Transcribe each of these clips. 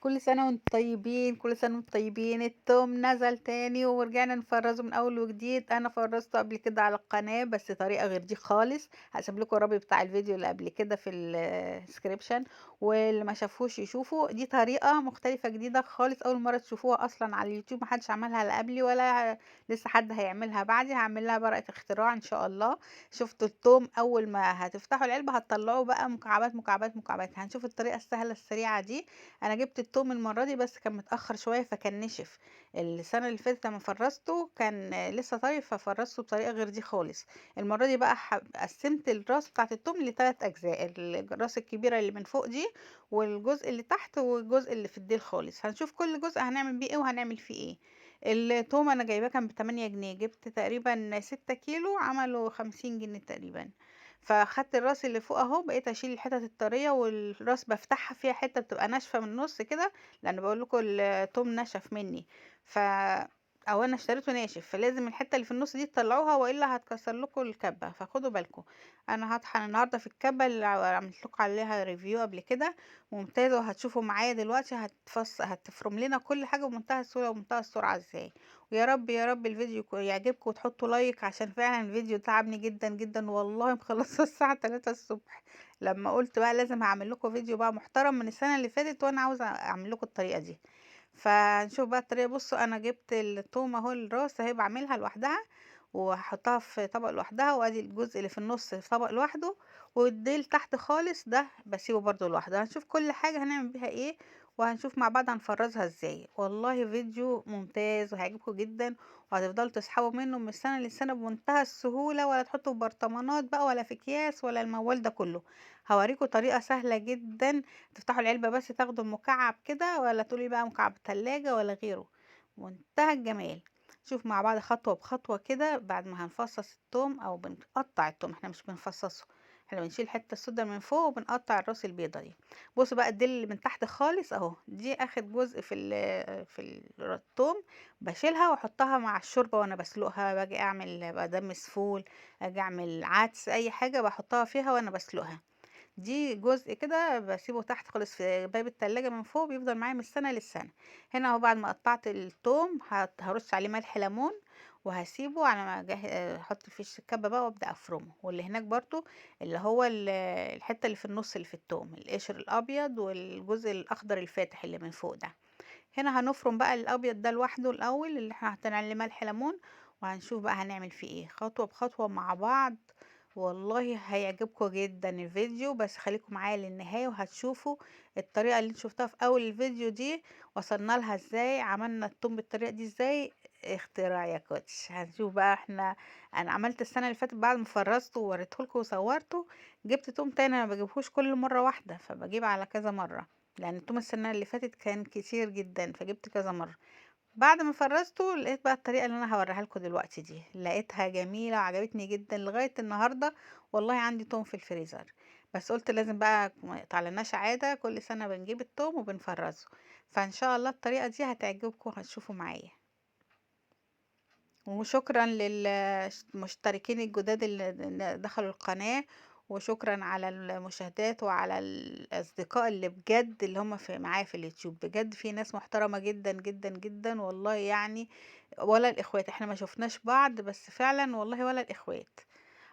كل سنة وانتم طيبين، كل سنة وانتم طيبين. التوم نزل تاني ورجعنا نفرزه من أول وجديد. أنا فرزته قبل كده على القناة بس طريقة غير دي خالص. هسيب لكم الرابط بتاع الفيديو اللي قبل كده في ال description، واللي ما شافوش يشوفه. دي طريقة مختلفة جديدة خالص، أول مرة تشوفوها أصلا على اليوتيوب، محدش عملها لا قبلي ولا لسه حد هيعملها بعدي. هعمل لها براءة اختراع إن شاء الله. شفتوا التوم أول ما هتفتحوا العلبة هتطلعوا بقى مكعبات مكعبات مكعبات. هنشوف الطريقة السهلة السريعة دي. أنا جبت التوم المرة دي بس كان متأخر شوية فكان نشف. السنة اللي فاتت لما فرزته كان لسه طري ففرزته بطريقة غير دي خالص. المرة دي بقى قسمت الراس بتاعة التوم لتلات أجزاء، الراس الكبيرة اللي من فوق دي والجزء اللي تحت والجزء اللي في الديل خالص. هنشوف كل جزء هنعمل بيه ايه وهنعمل فيه ايه. التوم أنا جايباه كان ب8 جنيه، جبت تقريبا 6 كيلو عملوا 50 جنيه تقريبا. فاخدت الراس اللي فوق اهو، بقيت اشيل الحتت الطريه والراس بفتحها فيها حته بتبقى ناشفه من النص كده، لان بقول لكم التوم نشف مني، ف او انا اشتريته ناشف، فلازم الحته اللي في النص دي تطلعوها والا هتكسر لكم الكبه، فخدوا بالكم. انا هطحن النهارده في الكبه اللي عملت لكم عليها review قبل كده، ممتازه، وهتشوفوا معايا دلوقتي هتفرم لنا كل حاجه بمنتهى السهوله ومنتهى السرعه ازاي. ويا رب يا رب الفيديو يعجبكم وتحطوا like، عشان فعلا الفيديو تعبني جدا جدا والله. مخلصه الساعه 3 الصبح لما قلت بقى لازم هعمل لكم فيديو بقى محترم من السنه اللي فاتت، وانا عاوزه اعمل لكم الطريقه دي. فنشوف بقى الطريقه. بصوا انا جبت التومه اهو، الراس اهي بعملها لوحدها وهحطها في طبق لوحدها، وادي الجزء اللي في النص في طبق لوحده، والديل تحت خالص ده بسيبه برضو لوحده. هنشوف كل حاجه هنعمل بيها ايه، وهنشوف مع بعض هنفرزها ازاي. والله فيديو ممتاز وهيعجبكم جدا، وهتفضلوا تسحبوا منه من السنه للسنه بمنتهى السهوله، ولا تحطوا في برطمانات بقى ولا في اكياس ولا الموال ده كله. هوريكم طريقه سهله جدا، تفتحوا العلبه بس تاخدوا المكعب كده، ولا تقولي بقى مكعب التلاجة ولا غيره. منتهى الجمال. شوف مع بعض خطوه بخطوه كده. بعد ما هنفصص التوم او بنقطع التوم، احنا مش بنفصصه، احنا بنشيل الحته السوداء من فوق وبنقطع الراس البيضه دي. بصوا بقى الديل اللي من تحت خالص اهو، دي اخر جزء في التوم، بشيلها واحطها مع الشوربه وانا بسلقها. باجي اعمل بدمس فول، اجي اعمل عدس، اي حاجه بحطها فيها وانا بسلقها. دي جزء كده بسيبه تحت خالص في باب التلاجة من فوق، بيفضل معايا من السنة للسنة. هنا اهو بعد ما قطعت التوم هرش عليه ملح ليمون وهسيبه على ما احط فيه الكبة بقى وابدأ افرمه. واللي هناك برضو اللي هو الحتة اللي في النص اللي في التوم، القشر الابيض والجزء الاخضر الفاتح اللي من فوق ده. هنا هنفرم بقى الابيض ده لوحده الاول اللي احنا حاطين عليه ملح ليمون، وهنشوف بقى هنعمل فيه ايه خطوة بخطوة مع بعض. والله هيعجبكم جدا الفيديو، بس خليكم معايا للنهاية وهتشوفوا الطريقة اللي انتوا شفتوها في اول الفيديو دي وصلنا لها ازاي، عملنا التوم بالطريقة دي ازاي. اختراع يا كوتش. هنشوف بقى احنا، انا عملت السنة اللي فاتت بعد ما فرزته ووريته لكم وصورته، جبت توم تاني. انا ما بجيبهوش كل مرة واحدة، فبجيب على كذا مرة، لان التوم السنة اللي فاتت كان كتير جدا فجبت كذا مرة. بعد ما فرزته لقيت بقى الطريقة اللي انا هوريها لكم دلوقتي دي، لقيتها جميلة وعجبتني جدا لغاية النهاردة. والله عندي توم في الفريزر، بس قلت لازم بقى ما يقطعلناش عادة، كل سنة بنجيب التوم وبنفرزه. فان شاء الله الطريقة دي هتعجبكم وهتشوفوا معايا. وشكرا للمشتركين الجداد اللي دخلوا القناة، وشكرا على المشاهدات وعلى الأصدقاء اللي بجد اللي هم معايا في اليوتيوب. بجد في ناس محترمة جدا جدا جدا والله، ولا الإخوات، احنا ما شفناش بعض بس فعلا والله ولا الإخوات.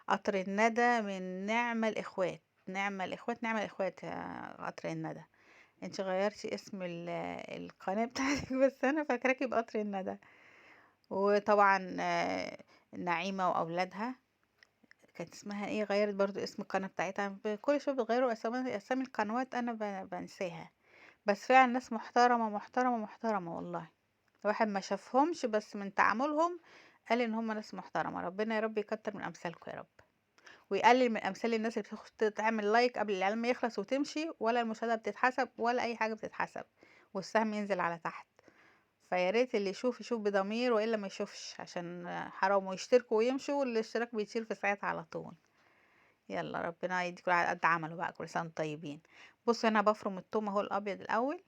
قطر الندى من نعم الإخوات، نعم الإخوات، نعم الإخوات يا قطر الندى. انت غيرتي اسم القناة بتاعتك بس أنا فاكراكي بقطر الندى. وطبعا نعيمة وأولادها، كانت اسمها ايه، غيرت برضو اسم القناة بتاعتها. كل شوية بيغيروا اسامي القنوات، انا بنساها. بس فعلا ناس محترمة محترمة محترمة والله، الواحد ما شافهمش بس من تعاملهم قال ان هم ناس محترمة. ربنا يا رب يكتر من امثالكم يا رب، ويقلل من امثال الناس اللي بتخش تعمل لايك قبل الاعلان ما يخلص وتمشي، ولا المشاهدة بتتحسب ولا اي حاجة بتتحسب، والسهم ينزل على تحت. فيا ريت اللي يشوف يشوف بضمير، والا ما يشوفش عشان حرام، ويشتركوا ويمشوا، والاشتراك بيطير في ساعتها على طول. يلا ربنا يديكم على قد عمله بقى، كل سنه وانتم طيبين. بصوا هنا بفرم التوم اهو الابيض الاول،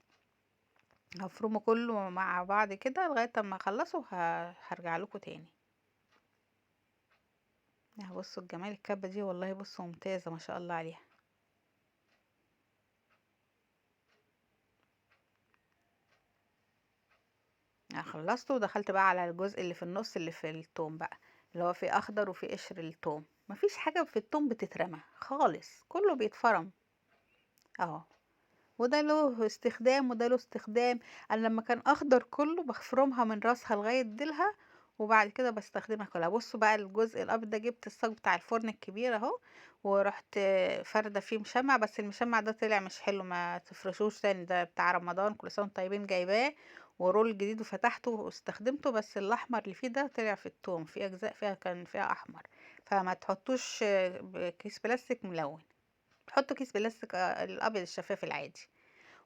هفرمه كله مع بعض كده لغايه اما اخلصه هرجع لكم تاني. بصوا الجمال الكبه دي والله، بصوا ممتازه ما شاء الله عليها. أنا خلصته ودخلت بقى على الجزء اللي في النص اللي في التوم بقى، اللي هو فيه اخضر وفيه قشر التوم. مفيش حاجة في التوم بتترمى خالص، كله بيتفرم اهو. وده له استخدام وده له استخدام. انا لما كان اخضر كله بفرمها من راسها لغاية ديلها، وبعد كده بستخدمها كلها. بصوا بقى الجزء الابيض ده، جبت الصاج بتاع الفرن الكبير اهو، ورحت فارده فيه مشمع، بس المشمع ده طلع مش حلو، ما تفرشوش تاني، ده بتاع رمضان كل سنة وانتم طيبين جايباه، ورول جديد وفتحته واستخدمته، بس الاحمر اللي فيه ده طلع في التوم، في اجزاء فيها كان فيها احمر، فما تحطوش كيس بلاستيك ملون، حطوا كيس بلاستيك الابيض الشفاف العادي،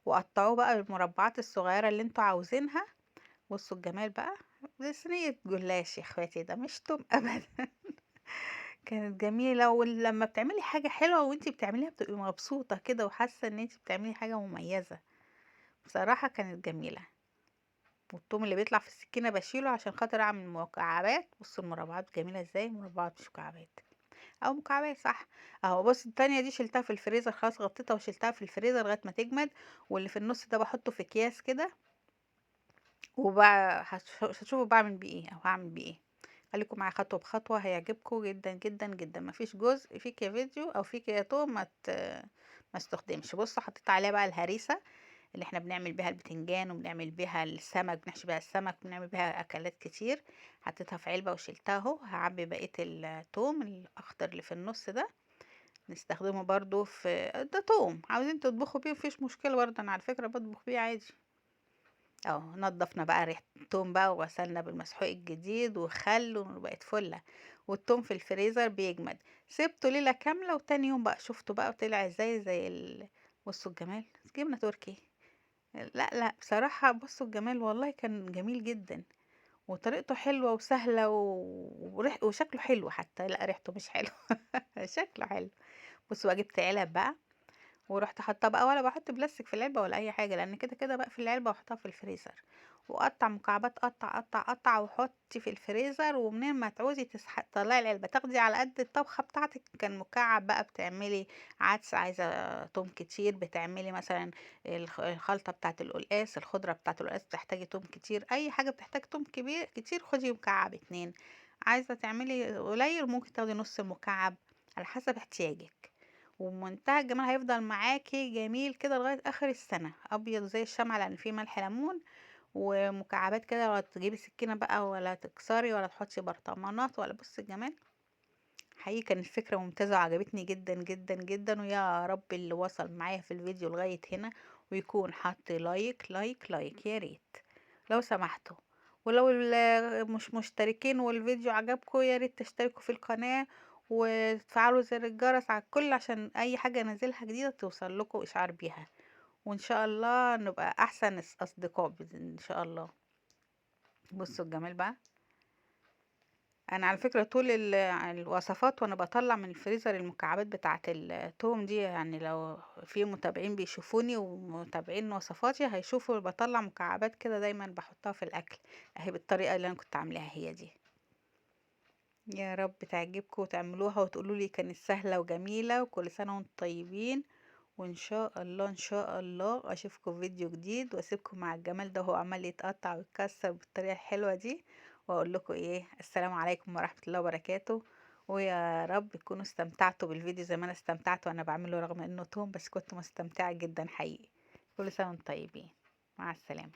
وقطعوه بقى المربعات الصغيرة اللي انتوا عاوزينها. بصوا الجمال بقى، دي صينية جلاش يا اخواتي، ده مش توم ابدا. كانت جميلة. ولما بتعملي حاجة حلوة وانتي بتعمليها بتبقي مبسوطة كده، وحاسه ان انتي بتعملي حاجة مميزة. بصراحة كانت جميلة. والثوم اللي بيطلع في السكينة بشيله عشان خاطر اعمل مكعبات. بصوا المربعات جميلة ازاي، مربعات مش مكعبات، او مكعبات صح اهو. بص التانية دي شلتها في الفريزر خلاص، غطيتها وشلتها في الفريزر لغاية ما تجمد. واللي في النص ده بحطه في اكياس كده، وبقى هتشوفوا بعمل بيه ايه او هعمل بيه ايه. خليكم معايا خطوة بخطوة، هيعجبكم جدا جدا جدا. مفيش جزء فيك يا فيديو او فيك يا توم ما استخدمش. بصوا حطيت عليها بقى الهريسه اللي احنا بنعمل بيها البتنجان، وبنعمل بيها السمك، بنحشي بيها السمك، وبنعمل بيها اكلات كتير. حطيتها في علبة وشلتها اهو. هعبي بقية التوم الاخضر اللي في النص ده، نستخدمه برضو في ده. توم عاوزين تطبخوا بيه مفيش مشكلة برضو، انا على فكرة بطبخ بيه عادي اهو. نضفنا بقى ريحه التوم بقى، وغسلنا بالمسحوق الجديد وخل، وبقت فله. والتوم في الفريزر بيجمد، سبته ليلة كاملة، وتاني يوم بقى شفته بقى وطلع ازاي زي بصوا الجمال، جبنه تركي. لا لا بصراحة بصوا الجمال، والله كان جميل جدا، وطريقته حلوة وسهلة وشكله حلو حتى. لا ريحته مش حلو شكله حلو. بصوا بقى جبت علب بقى ورحت حاطه بقى، ولا بحط بلاستيك في العلبة ولا اي حاجة، لان كده كده بقى في العلبة واحطها في الفريزر. واقطع مكعبات، قطع قطع قطع، وحطي في الفريزر. ومنين ما تعوزي تطلعي العلبة، تاخدي على قد الطبخة بتاعتك. كان مكعب بقى، بتعملي عدس عايزه توم كتير، بتعملي مثلا الخلطة بتاعه القلقاس، الخضرة بتاعه القلقاس بتحتاجي توم كتير، اي حاجة بتحتاج توم كبير كتير خدي مكعب 2. عايزه تعملي قليل ممكن تاخدي نص مكعب على حسب احتياجك. ومنتهى الجمال هيفضل معاكي جميل كده لغاية اخر السنة، ابيض زي الشمعة لان فيه ملح ليمون ومكعبات كده، ولا تجيبي سكينة بقى ولا تكسري ولا تحطي برطمانات ولا. بصي الجمال، حقيقي كانت فكرة ممتازة وعجبتني جدا جدا جدا. ويا رب اللي وصل معايا في الفيديو لغاية هنا ويكون حط like like like يا ريت لو سمحتوا. ولو مش مشتركين والفيديو عجبكم يا ريت تشتركوا في القناة وتفعلوا زر الجرس على الكل عشان اي حاجة انزلها جديدة توصل لكم اشعار بيها. وان شاء الله نبقى احسن اصدقاء ان شاء الله. بصوا الجمال بقى، انا على فكرة طول الوصفات وانا بطلع من الفريزر المكعبات بتاعة التوم دي، يعني لو في متابعين بيشوفوني ومتابعين وصفاتي هيشوفوا بطلع مكعبات كده دايما بحطها في الاكل اهي بالطريقة اللي انا كنت عاملاها هي دي. يا رب تعجبكم وتعملوها وتقولوا لي كانت سهلة وجميلة، وكل سنة وانتم طيبين. وان شاء الله ان شاء الله اشوفكم في فيديو جديد، واسيبكم مع الجمال ده وهو عمال يتقطع ويتكسر بالطريقة الحلوة دي، واقول لكم ايه، السلام عليكم ورحمة الله وبركاته. ويا رب تكونوا استمتعتوا بالفيديو زي ما انا استمتعت وانا بعمله، رغم انه توم بس كنت مستمتعة جدا حقيقي. كل سنة وانتم طيبين، مع السلامة.